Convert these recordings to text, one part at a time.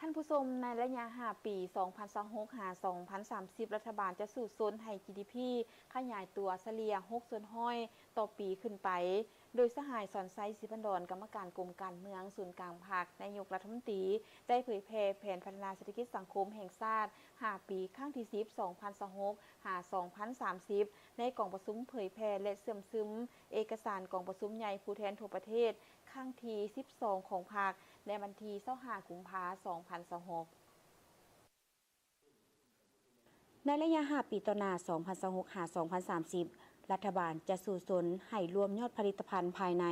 ທ່ານຜູ້ຊົມ, ໃນໄລຍະຫ້າປີ ສອງພັນຊາວຫົກ ຫາ ສອງພັນສາມສິບ ລັດຖະບານຈະສູ້ຊົນໃຫ້ ຈີດີພີ ຂະຫຍາຍຕົວສະເລ່ຍ ຫົກສ່ວນຮ້ອຍຕໍ່ປີຂຶ້ນໄປ, ໂດຍສະຫາຍ ສອນໄຊ ສີພັນດອນ ກຳມະການກົມການເມືອງສູນກາງພັກ, ນາຍົກລັດຖະມົນຕີ ໄດ້ເຜີຍແຜ່ແຜນພັດທະນາເສດຖະກິດສັງຄົມແຫ່ງຊາດ ຫ້າປີ ຄັ້ງທີສິບ ສອງພັນຊາວຫົກ ຫາ ສອງພັນສາມສິບ ໃນກອງປະຊຸມເຜີຍແຜ່ ແລະ ເຊື່ອມຊຶມເອກະສານກອງປະຊຸມໃຫຍ່ຜູ້ແທນທົ່ວປະເທດ ຄັ້ງທີສິບສອງຂອງພັກ ໃນວັນທີຊາວຫ້າ ກຸມພາ ສອງພັນຊາວຫົກ. ໃນໄລຍະຫ້າປີຕໍ່ໜ້າ ສອງພັນຊາວຫົກ ຫາ ສອງພັນສາມສິບ ລັດຖະບານຈະສູ້ຊົນໃຫ້ລວມຍອດຜະລິດຕະພັນພາຍໃນ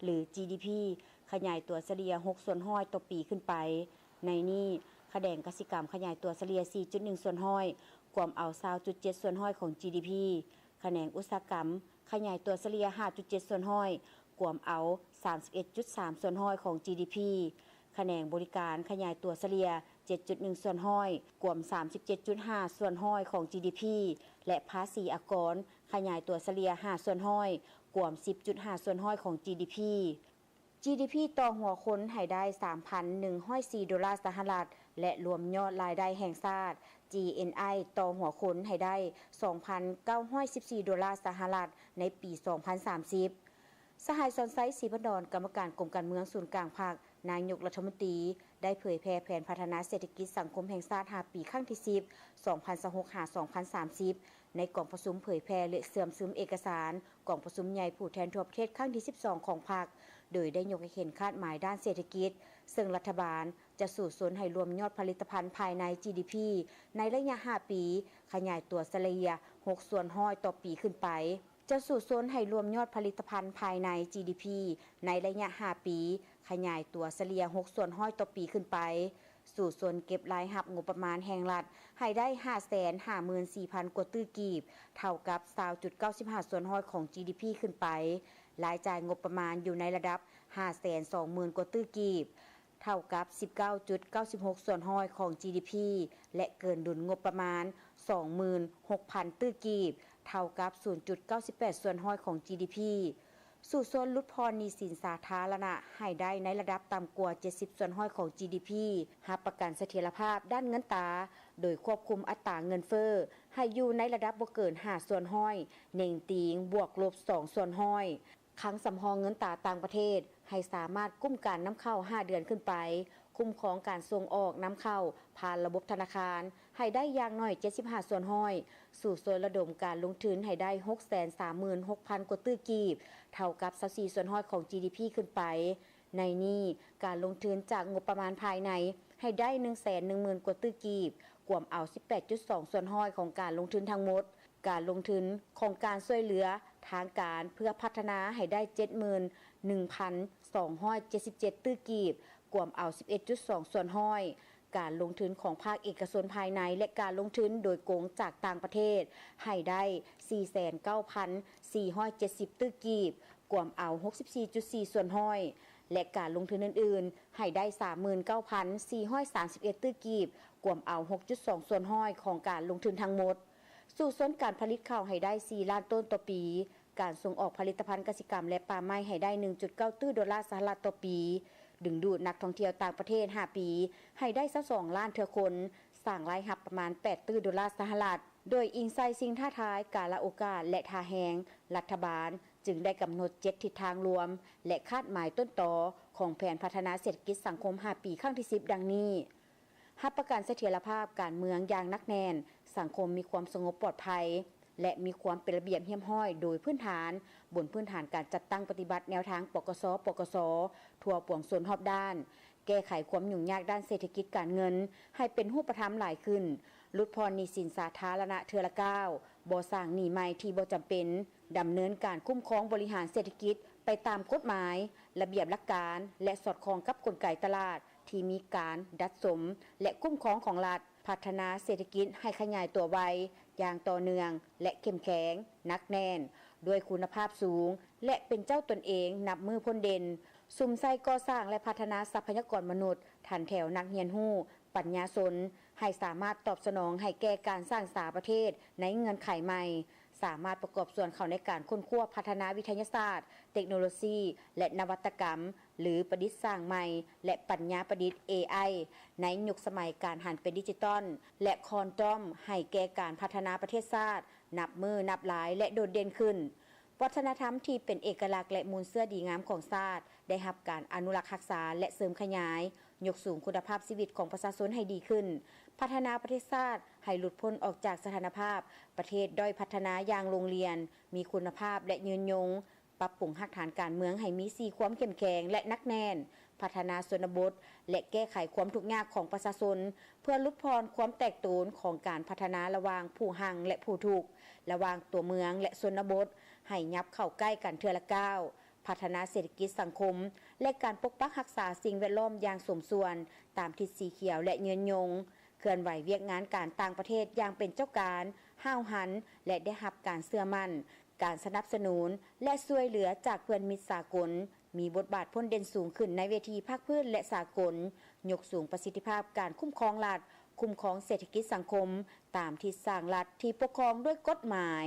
ຫຼື ຈີດີພີ ຂະຫຍາຍຕົວສະເລ່ຍ ຫົກສ່ວນຮ້ອຍຕໍ່ປີຂຶ້ນໄປ. ໃນນີ້, ຂະແໜງກະສິກຳຂະຫຍາຍຕົວສະເລ່ຍ ສີ່ຈຸດໜຶ່ງສ່ວນຮ້ອຍ ກວມເອົາ ຊາວຈຸດເຈັດສ່ວນຮ້ອຍຂອງ ຈີດີພີ, ຂະແໜງອຸດສາຫະກຳຂະຫຍາຍຕົວສະເລ່ຍ ຫ້າຈຸດເຈັດສ່ວນຮ້ອຍ ກວມເອົາ ສາມສິບເອັດຈຸດສາມສ່ວນຮ້ອຍຂອງ ຈີດີພີ, ຂະແໜງບໍລິການຂະຫຍາຍຕົວສະເລ່ຍ ເຈັດຈຸດໜຶ່ງສ່ວນຮ້ອຍ ກວມ ສາມສິບເຈັດຈຸດຫ້າສ່ວນຮ້ອຍຂອງ ຈີດີພີ ແລະ ພາສີອາກອນຂະຫຍາຍຕົວສະເລ່ຍ ຫ້າສ່ວນຮ້ອຍ ກວມ ສິບຈຸດຫ້າສ່ວນຮ້ອຍຂອງ ຈີດີພີ. ຈີດີພີຕໍ່ຫົວຄົນໃຫ້ໄດ້ ສາມພັນໜຶ່ງຮ້ອຍສີ່ໂດລາສະຫະລັດ ແລະ ລວມຍອດລາຍໄດ້ແຫ່ງຊາດ ຈີເອັນໄອ ຕໍ່ຫົວຄົນໃຫ້ໄດ້ ສອງພັນເກົ້າຮ້ອຍສິບສີ່ໂດລາສະຫະລັດ ໃນປີສອງພັນສາມສິບ. ສະຫາຍ ສອນໄຊ ສີພັນດອນ ກຳມະການກົມການເມືອງສູນກາງພັກ, ນາຍົກລັດຖະມົນຕີ ໄດ້ເຜີຍແຜ່ແຜນພັດທະນາເສດຖະກິດສັງຄົມແຫ່ງຊາດ ຫ້າປີ ຄັ້ງທີສິບ ສອງພັນຊາວຫົກ ຫາ ສອງພັນສາມສິບ ໃນກອງປະຊຸມເຜີຍແຜ່ ແລະ ເຊື່ອມຊຶມເອກະສານກອງປະຊຸມໃຫຍ່ຜູ້ແທນທົ່ວປະເທດ ຄັ້ງທີສິບສອງຂອງພັກ, ໂດຍໄດ້ຍົກໃຫ້ເຫັນຄາດໝາຍດ້ານເສດຖະກິດ, ເຊິ່ງລັດຖະບານຈະສູ້ຊົນໃຫ້ລວມຍອດຜະລິດຕະພັນພາຍໃນ ຈີດີພີ ໃນໄລຍະຫ້າປີ ຂະຫຍາຍຕົວສະເລ່ຍ ຫົກສ່ວນຮ້ອຍຕໍ່ປີຂຶ້ນໄປ. ຈະສູ້ຊົນໃຫ້ລວມຍອດຜະລິດຕະພັນພາຍໃນ ຈີດີພີ ໃນໄລຍະຫ້າປີ ຂະຫຍາຍຕົວສະເລ່ຍ ຫົກສ່ວນຮ້ອຍຕໍ່ປີຂຶ້ນໄປ, ສູ້ຊົນເກັບລາຍຮັບງົບປະມານແຫ່ງລັດໃຫ້ໄດ້ ຫ້າແສນຫ້າໝື່ນສີ່ພັນກວ່າຕື້ກີບ, ເທົ່າກັບ ຊາວຈຸດເກົ້າສິບຫ້າສ່ວນຮ້ອຍຂອງ ຈີດີພີ ຂຶ້ນໄປ, ລາຍຈ່າຍງົບປະມານຢູ່ໃນລະດັບ ຫ້າແສນສອງໝື່ນກວ່າຕື້ກີບ, ເທົ່າກັບ ສິບເກົ້າຈຸດເກົ້າສິບຫົກສ່ວນຮ້ອຍຂອງ ຈີດີພີ ແລະ ເກີນດຸນງົບປະມານ ສອງໝື່ນຫົກພັນຕື້ກີບ, ເທົ່າກັບ ສູນຈຸດເກົ້າສິບແປດສ່ວນຮ້ອຍຂອງ ຈີດີພີ. ສູ້ຊົນຫຼຸດຜ່ອນໜີ້ສິນສາທາລະນະໃຫ້ໄດ້ໃນລະດັບຕ່ຳກວ່າ ເຈັດສິບສ່ວນຮ້ອຍຂອງ ຈີດີພີ, ຮັບປະກັນສະຖຽນລະພາບດ້ານເງິນຕາ, ໂດຍຄວບຄຸມອັດຕາເງິນເຟີ້ໃຫ້ຢູ່ໃນລະດັບບໍ່ເກີນ ຫ້າສ່ວນຮ້ອຍ, ເໜັງຕີງບວກລົບ ສອງສ່ວນຮ້ອຍ. ຄັງສຳຮອງເງິນຕາຕ່າງປະເທດໃຫ້ສາມາດກຸ້ມການນຳເຂົ້າຫ້າເດືອນຂຶ້ນໄປ, ຄຸ້ມຄອງການສົ່ງອອກນຳເຂົ້າຜ່ານລະບົບທະນາຄານໃຫ້ໄດ້ຢ່າງໜ້ອຍ ເຈັດສິບຫ້າສ່ວນຮ້ອຍ, ສູ້ຊົນລະດົມການລົງທຶນໃຫ້ໄດ້ ຫົກແສນສາມໝື່ນຫົກພັນກວ່າຕື້ກີບ, ເທົ່າກັບ ຊາວສີ່ສ່ວນຮ້ອຍຂອງ ຈີດີພີ ຂຶ້ນໄປ. ໃນນີ້, ການລົງທຶນຈາກງົບປະມານພາຍໃນໃຫ້ໄດ້ ໜຶ່ງແສນໜຶ່ງໝື່ນກວ່າຕື້ກີບ, ກວມເອົາ ສິບແປດຈຸດສອງສ່ວນຮ້ອຍຂອງການລົງທຶນທັງໝົດ. ການລົງທຶນຂອງການຊ່ວຍເຫຼືອທາງການເພື່ອພັດທະນາໃຫ້ໄດ້ ເຈັດໝື່ນໜຶ່ງພັນສອງຮ້ອຍເຈັດສິບເຈັດຕື້ກີບ, ກວມເອົາ ສິບເອັດຈຸດສອງສ່ວນຮ້ອຍ, ການລົງທຶນຂອງພາກເອກະຊົນພາຍໃນ ແລະ ການລົງທຶນໂດຍກົງຈາກຕ່າງປະເທດໃຫ້ໄດ້ ສີ່ແສນເກົ້າພັນສີ່ຮ້ອຍເຈັດສິບຕື້ກີບ, ກວມເອົາ ຫົກສິບສີ່ຈຸດສີ່ສ່ວນຮ້ອຍ ແລະ ການລົງທຶນອື່ນໆໃຫ້ໄດ້ ສາມໝື່ນເກົ້າພັນສີ່ຮ້ອຍສາມສິບເອັດຕື້ກີບ, ກວມເອົາ ຫົກຈຸດສອງສ່ວນຮ້ອຍຂອງການລົງທຶນທັງໝົດ. ສູ້ຊົນການຜະລິດເຂົ້າໃຫ້ໄດ້ ສີ່ລ້ານໂຕນຕໍ່ປີ, ການສົ່ງອອກຜະລິດຕະພັນກະສິກຳ ແລະ ປ່າໄມ້ໃຫ້ໄດ້ ໜຶ່ງຈຸດເກົ້າຕື້ໂດລາສະຫະລັດຕໍ່ປີ, ດຶງດູດນັກທ່ອງທ່ຽວຕ່າງປະເທດ ຫ້າປີ ໃຫ້ໄດ້ ຊາວສອງລ້ານເທື່ອຄົນ, ສ້າງລາຍຮັບປະມານ ແປດຕື້ໂດລາສະຫະລັດ. ໂດຍອີງໃສ່ສິ່ງທ້າທາຍ, ກາລະໂອກາດ ແລະ ທ່າແຮງ, ລັດຖະບານຈຶ່ງໄດ້ກຳນົດ ເຈັດທິດທາງລວມ ແລະ ຄາດໝາຍຕົ້ນຕໍຂອງແຜນພັດທະນາເສດຖະກິດສັງຄົມ ຫ້າປີ ຄັ້ງທີສິບ ດັ່ງນີ້. ຮັບປະກັນສະຖຽນລະພາບການເມືອງຢ່າງໜັກແໜ້ນ, ສັງຄົມມີຄວາມສະຫງົບປອດໄພ ແລະ ມີຄວາມເປັນລະບຽບຮຽບຮ້ອຍໂດຍພື້ນຖານ, ບົນພື້ນຖານການຈັດຕັ້ງປະຕິບັດແນວທາງ ປກສ, ປກສ ທົ່ວປວງຊົນຮອບດ້ານ, ແກ້ໄຂຄວາມຫຍຸ້ງຍາກດ້ານເສດຖະກິດການເງິນໃຫ້ເປັນຮູບປະທຳຫຼາຍຂຶ້ນ, ຫຼຸດຜ່ອນໜີ້ສິນສາທາລະນະເທື່ອລະກ້າວ, ບໍ່ສ້າງໜີ້ໃໝ່ທີ່ບໍ່ຈຳເປັນ, ດຳເນີນການຄຸ້ມຄອງບໍລິຫານເສດຖະກິດໄປຕາມກົດໝາຍ, ລະບຽບຫຼັກການ ແລະ ສອດຄ່ອງກັບກົນໄກຕະຫຼາດ ທີ່ມີການດັດສົມ ແລະ ຄຸ້ມຄອງຂອງລັດ, ພັດທະນາເສດຖະກິດໃຫ້ຂະຫຍາຍຕົວໄວ, ຢ່າງຕໍ່ເນື່ອງ ແລະ ເຂັ້ມແຂງ, ໜັກແໜ້ນ, ດ້ວຍຄຸນນະພາບສູງ ແລະ ເປັນເຈົ້າຕົນເອງນັບມື້ພົ້ນເດັ່ນ, ສຸມໃສ່ກໍ່ສ້າງ ແລະ ພັດທະນາຊັບພະຍາກອນມະນຸດ, ຖັນແຖວນັກຮຽນຮູ້, ປັນຍາຊົນ ໃຫ້ສາມາດຕອບສະໜອງໃຫ້ແກ່ການສ້າງສາປະເທດໃນເງື່ອນໄຂໃໝ່, ສາມາດປະກອບສ່ວນເຂົ້າໃນການຄົ້ນຄວ້າພັດທະນາວິທະຍາສາດ, ເຕັກໂນໂລຊີ ແລະ ນະວັດຕະກຳ ຫຼື ປະດິດສ້າງໃໝ່ ແລະ ປັນຍາປະດິດ ເອໄອ ໃນຍຸກສະໄໝການຫັນເປັນດິຈິຕອນ ແລະ ຄອນຕອມໃຫ້ແກ່ການພັດທະນາປະເທດຊາດ ນັບມື້ນັບຫຼາຍ ແລະ ໂດດເດັ່ນຂຶ້ນ. ວັດທະນະທຳທີ່ເປັນເອກະລັກ ແລະ ມູນເຊື້ອດີງາມຂອງຊາດ ໄດ້ຮັບການອະນຸລັກຮັກສາ ແລະ ເສີມຂະຫຍາຍ, ຍົກສູງຄຸນນະພາບຊີວິດຂອງປະຊາຊົນໃຫ້ດີຂຶ້ນ, ພັດທະນາປະເທດຊາດໃຫ້ຫຼຸດພົ້ນອອກຈາກສະຖານະພາບປະເທດດ້ອຍພັດທະນາຢ່າງໂລງລຽນ, ມີຄຸນນະພາບ ແລະ ຍືນຍົງ, ປັບປຸງຮາກຖານການເມືອງໃຫ້ມີສີ່ຄວາມເຂັ້ມແຂງ ແລະ ໜັກແໜ້ນ, ພັດທະນາຊົນນະບົດ ແລະ ແກ້ໄຂຄວາມທຸກຍາກຂອງປະຊາຊົນ ເພື່ອຫຼຸດຜ່ອນຄວາມແຕກໂຕນຂອງການພັດທະນາລະຫວ່າງຜູ້ຮັ່ງ ແລະ ຜູ້ທຸກ, ລະຫວ່າງຕົວເມືອງ ແລະ ຊົນນະບົດ ໃຫ້ຫຍັບເຂົ້າໃກ້ກັນເທື່ອລະກ້າວ, ພັດທະນາເສດຖະກິດສັງຄົມ ແລະ ການປົກປັກຮັກສາສິ່ງແວດລ້ອມຢ່າງສົມສ່ວນ ຕາມທິດສີຂຽວ ແລະ ຍືນຍົງ, ເຄື່ອນໄຫວວຽກງານການຕ່າງປະເທດຢ່າງເປັນເຈົ້າການ, ຫ້າວຫັນ ແລະ ໄດ້ຮັບການເຊື່ອໝັ້ນ, ການສະໜັບສະໜູນ ແລະ ຊ່ວຍເຫຼືອຈາກເພື່ອນມິດສາກົນ, ມີບົດບາດພົ້ນເດັ່ນສູງຂຶ້ນໃນເວທີພາກພື້ນ ແລະ ສາກົນ, ຍົກສູງປະສິດທິພາບການຄຸ້ມຄອງລັດ, ຄຸ້ມຄອງເສດຖະກິດສັງຄົມ ຕາມທິດສ້າງລັດທີ່ປົກຄອງດ້ວຍກົດໝາຍ.